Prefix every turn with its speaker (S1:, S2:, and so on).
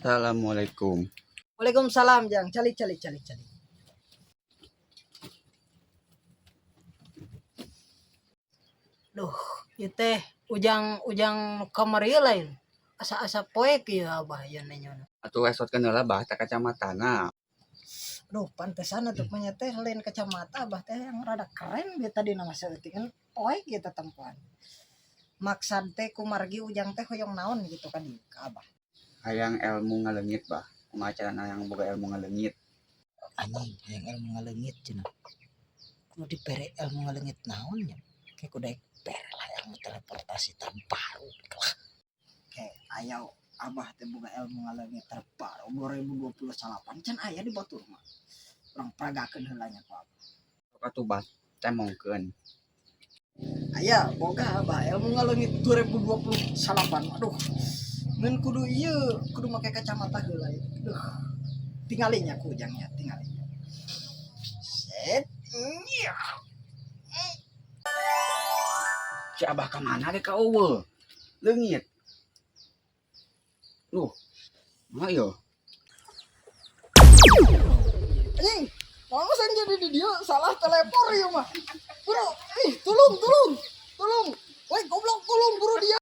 S1: Assalamualaikum.
S2: Waalaikumsalam, Jang. Calik, calik, calik, calik. Duh, ieu teh ujang ujang nu kamari lain. Asa-asa poek ieu Abah ieu nanya.
S1: Atuh esotkeun heula, Bah, teh kacamatana.
S2: Duh, pantesan atuh nya teh lain kacamata Abah teh yang rada keren bieu tadi nama saeutik kan poek ieu tetempoan. Maksad teh kumargi Ujang teh hoyong naon gitu kan ieu ka Abah?
S1: Hayang ilmu ngaleungit, Bah. Kumaha carana yang boga ilmu ngaleungit?
S2: Anjing, hayang ilmu ngaleungit cenah. Kudu dibere ilmu ngaleungit naon nya? Kayak kudu bere lah ilmu teleportasi terbaru lah. Kayak ayo Abah teh boga ilmu ngaleungit terbaru 2028 can aya di batur mah. Urang peragakeun heula nya ku Abah.
S1: Sok atuh, Bah, temongkeun.
S2: Aya boga Abah ilmu ngaleungit 2028. Aduh. Ngan kudu ieu, kudu make kacamata heula ieu. Duh. Tingali nya ku Ujang nya, tingali. Set. Iya.
S1: Si Abah ka mana deh ka eueuh? Leungit. Duh. Mana ieu?
S2: Anjing, mau jadi di dia salah teleport ieu mah. Bro, ih, tolong, tolong. Tolong. Woi, goblok, tolong buru dia.